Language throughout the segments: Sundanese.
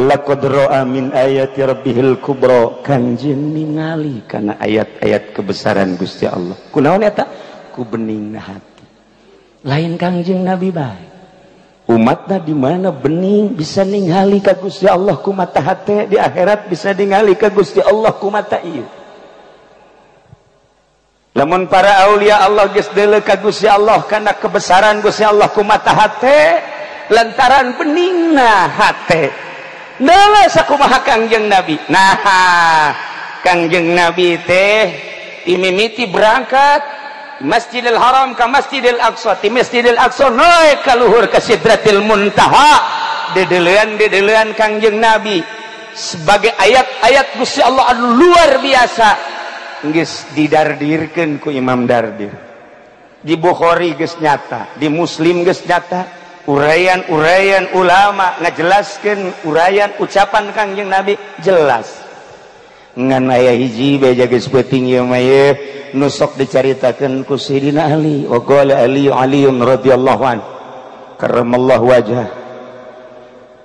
Laqad ra'a min ayati rabbihil kubra, kanjeng ningali kana ayat-ayat kebesaran Gusti Allah. Kunaon eta? Ku beningna hati. Lain Kangjeng Nabi bae. Umatna di mana bening bisa ningali ka Gusti Allah ku mata hate, di akhirat bisa ningali ka Gusti Allah ku mata ieu. Lamun para aulia Allah geus deuleu ka Gusti Allah kana kebesaran Gusti Allah ku mata hate, lantaran beningna hate. Deuleu sakumaha Kangjeng Nabi. Nah, Kangjeng Nabi teh dimimiti berangkat Masjidil Haram ka Masjidil Aqsa, ti Masjidil Aqsa naik ka luhur ka Sidratil Muntaha. Dedelean-dedelean Kangjeng Nabi sebagai ayat-ayat Gusti Allah anu luar biasa geus didardirkeun ku Imam Dardir. Di Bukhari geus nyata, di Muslim geus nyata, uraian-uraian ulama ngajelaskeun uraian ucapan Kangjeng Nabi jelas. Ngan aya hiji beja geus peuting ieu mah ye nu sok dicaritakeun ku Sayyidina Ali. Wa qala Ali Aliun radhiyallahu an karramallahu wajhah.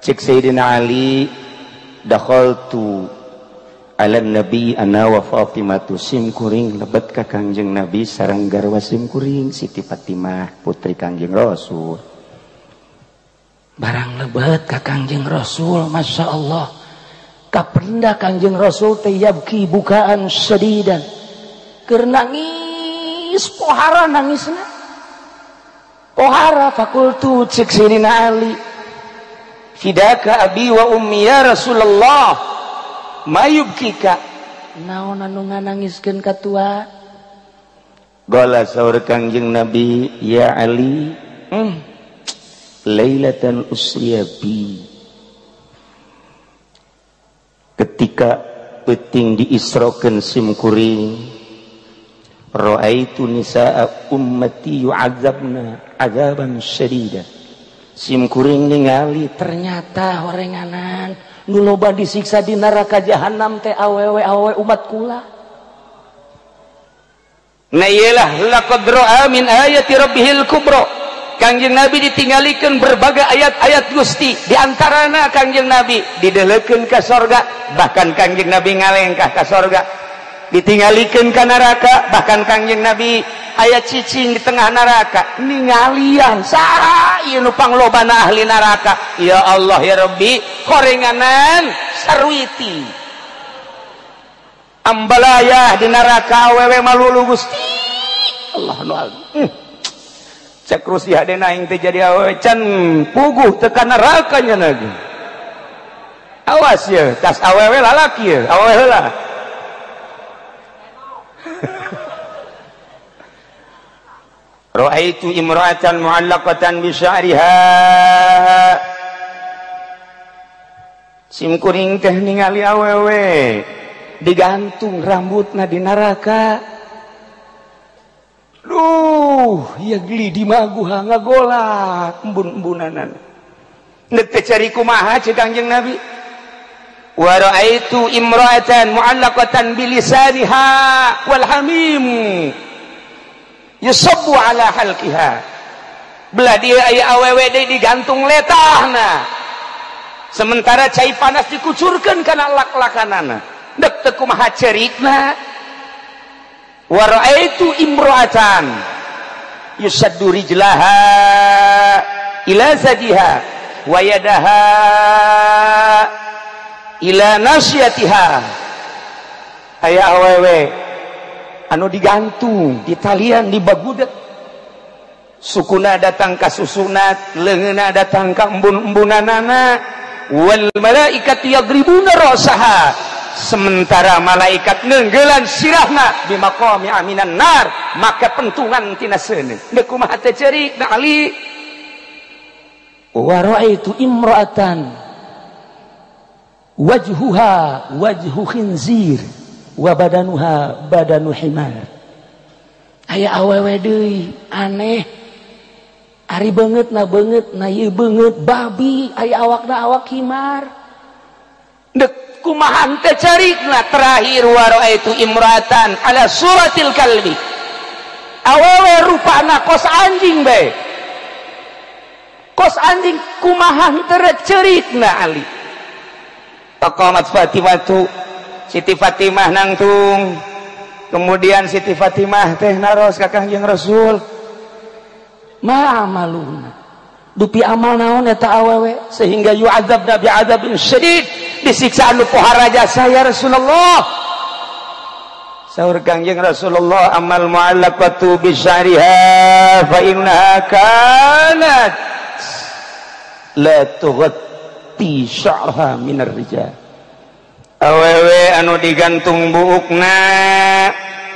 Cek Sayyidina Ali, dakhaltu ala nabi ana wa Fatimatu, sim kuring lebet ka Kangjeng Nabi sareng garwa sim kuring Siti Fatimah putri Kangjeng Rasul. Barang lebet ka Kangjeng Rasul, Masya Allah, kapenda Kangjeng Rasul teh yabki bukaan sedidan, keur nangis pohara nangisna pohara. Fakultu cek Sayyidina Ali, fidaka abi wa ummi ya Rasulullah, mayubkika, naon anu nganangiskeun ka tua? Gola saur Kangjeng Nabi, ya Ali, lailatan usriya bi, ketika peuting diisrokeun sim kuring, raaitu nisaa ummati yu'adzabna adzaban syadida, sim kuring ningali ternyata horenganan nu loba disiksa di neraka jahanam teh awewe-awewe umat kula. Nah iyalah laqad ra'a min ayati rabbihil kubra. Kangjeng Nabi ditinggalikeun berbagai ayat-ayat Gusti, di antarana Kangjeng Nabi didelekeun ka sorga, bahkan Kangjeng Nabi ngalengkah ka sorga, ditinggalikeun ka neraka, bahkan Kangjeng Nabi aya cicing di tengah neraka ningalian saha ieu nu panglobana ahli neraka. Ya Allah ya Rabbi, horenganan sarwiti ambalayah di neraka awewe malulu Gusti Allah nu agung. Cek rusi hadena aing teh jadi awewe can puguh teu ka neraka nya lagi. Awas ye, tas awewe lalaki ye, awewe heula. Ra'aitu imra'atan mu'allaqatan bi sya'riha. Sim kuring teh ningali awewe digantung rambutna di neraka. Duh, ya geli di maguha ngagolak embun-embunanan. Nek teh cari kumaha cek Kangjeng Nabi? Wa ra'aitu imra'atan mu'allaqatan bi lisaniha wal hamim yusabbu ala halqiha. Belah dia aya awewe deui digantung letahna. Sementara cai panas dikucurkeun kana lak-lakanana. Dek teu kumaha cerikna. Wa ra'aitu imra'atan yusaddu rijlaha ila zadiha wa yadaha ila nasiyatiha. Aya awewe anu digantung di talian di bagudet, sukuna datang ka susunat, leungeuna datang ka embun-embunanana. Wal malaikatu yadribuna ra'saha, sementara malaikat nenggelan sirahna di maqami aminan nar, maka pentungan tina seuneu. Deuk kumaha teh ceurik na Ali? Wa ra'aitu imra'atan wajhuha wajhu khinzir wa badanuha badanu himar. Aya awewe deui aneh, ari beungeut na beungeut na ieu beungeut babi, aya awakna awak himar. Dek kumaha teh carikna? Terakhir wa ra'aitu imra'atan ala suratil kalbi, awewe rupana kos anjing bae, kos anjing kumaha teh cerikna Ali? Faqamat Fatimatu, Siti Fatimah nangtung. Kemudian Siti Fatimah teh naros ka Kangjeng Rasul, ma amaluna, dupi amal naon eta awewe sehingga yu'adzabna bi'adzabin syadid, disiksa anu pohara jasa ya Rasulullah. Saur Kangjeng Rasulullah, amal mu'allaqatu bi sya'riha fa innaha kanat la tughatti sya'raha minar rijal. Awewe anu digantung buukna,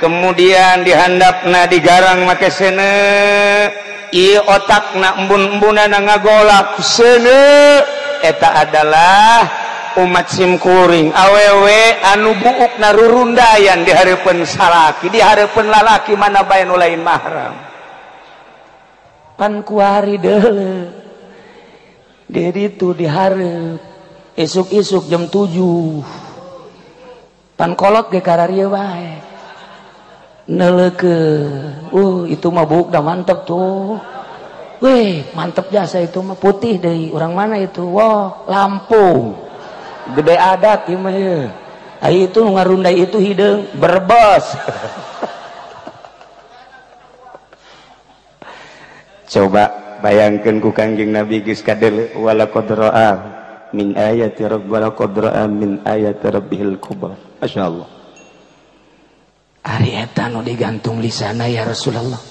kemudian dihandapna digarang make seuneu, ieu otakna embun-embunana ngagolak seuneu, eta adalah umat simkuring. Awewe anu buukna rurundayan di hareupeun salaki, di hareupeun lalaki mana bae nu lain mahram. Pan kuari deuleu di ditu dihareup isuk-isuk jam 7 pan kolot ge kararieu bae neuleukeun. Itu mah buukna mantep tuh. Weh, mantep jasa itu mah, putih deui. Urang mana itu? Wah, Lampung. Gede adat ieu mah ye. Ai itu nu ngarundai itu hideung Brebes. Coba bayangkeun ku Kangjeng Nabi geus kadeuleu, wala qad ra'a min ayati rabb wala qad ra'a min ayati rabbihil kubra. Masyaallah. Ari eta nu digantung lisana ya Rasulullah.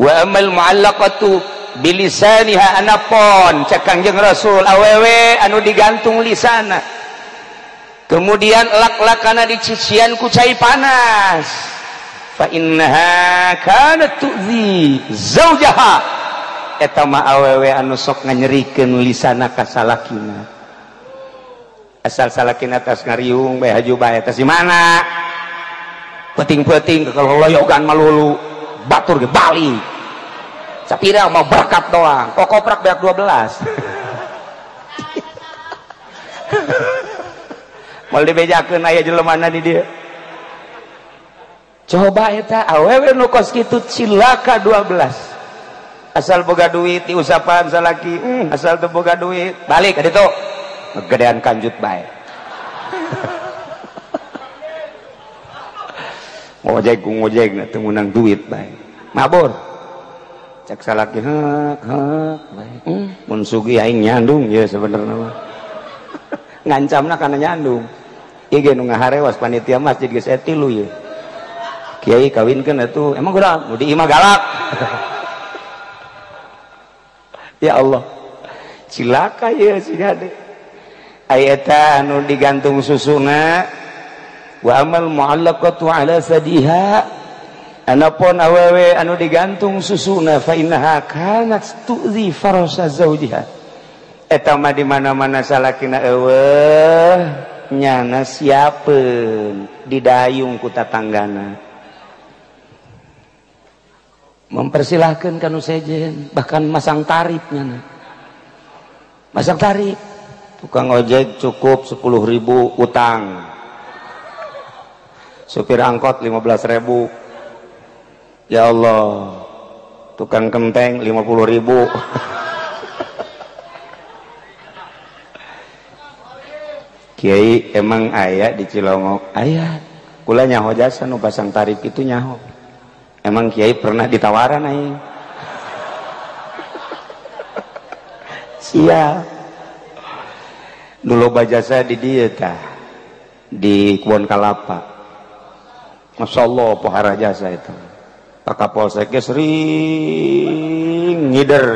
Wa amal mu'allaqatu bilisaniha, anapon cek Kangjeng Rasul awewe anu digantung lisana, kemudian lak-lakana dicician ku cai panas, fa innaha kanat tu'zi zaujaha, eta mah awewe anu sok nganyerikeun lisana ka salakina. Asal salakina tas ngariung bae haju bae tas di mana peuting-peuting kalau loyogan malulu batur ge balik. Sapira mau berkat doang, kok koprak beak 12. Mal dibejakeun aya jelemana di dieu. Coba eta awewe nu kos kitu cilaka 12. Asal boga duit diusapan salaki, asal teu boga duit balik ka ditu. Gedean kanjut bae. Ngojek ngojek teu meunang duit bae. Mabur. Cek salaki hek hek bae. Mun sugih aing nyandung ye sebenarnya mah. Ngancamna kana nyandung. Ieu ge nu ngaharewas panitia masjid geus aya 3 ye. Kiai kawinkeun atuh, emang kurang nu di imah galak. Ya Allah. Cilaka ye si hade. Ai eta anu digantung susuna, wa amal mu'allaqatu ala sadiha, anapun awewe anu digantung susuna fa innaha kanat tu'zi farasa zaujiha, eta mah di mana-mana salakina eueuh nyana siapeun didayung ku tatanggana, mempersilahkeun ka nu sejen, bahkan masang tarif nyana, masang tarif tukang ojek cukup 10.000 utang, supir angkot 15.000, ya Allah, tukang kenteng 50.000. Kiai emang aya di Cilongok? Aya. Kula nyaho jasa nu pasang tarif itu nyaho. Emang kiai pernah ditawaran aing? Siap. Nu loba jasa di dieu tah, di Kebon Kalapa. Masya Allah pohara jasa itu. Pak Kapolsek ge sering ngider.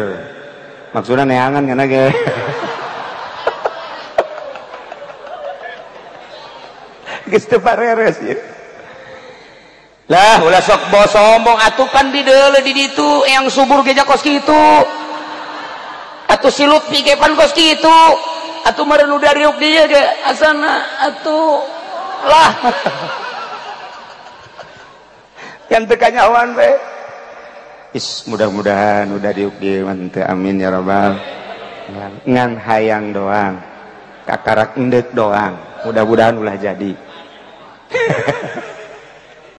Maksudna neangan kana ge. Geus teu pareres ieu. Lah ulah sok sombong atuh pan di deuleu di ditu yang subur ge kos kitu. Atuh si Lutfi ge pan kos kitu. Atuh meureun nu dariuk dieu ge asana atuh lah. Yang teu kanyahoan we. Is mudah-mudahan udah diuk dieu mah teu, amin ya rabbal. Ngan hayang doang. Kakarak endek doang. Mudah-mudahan ulah jadi.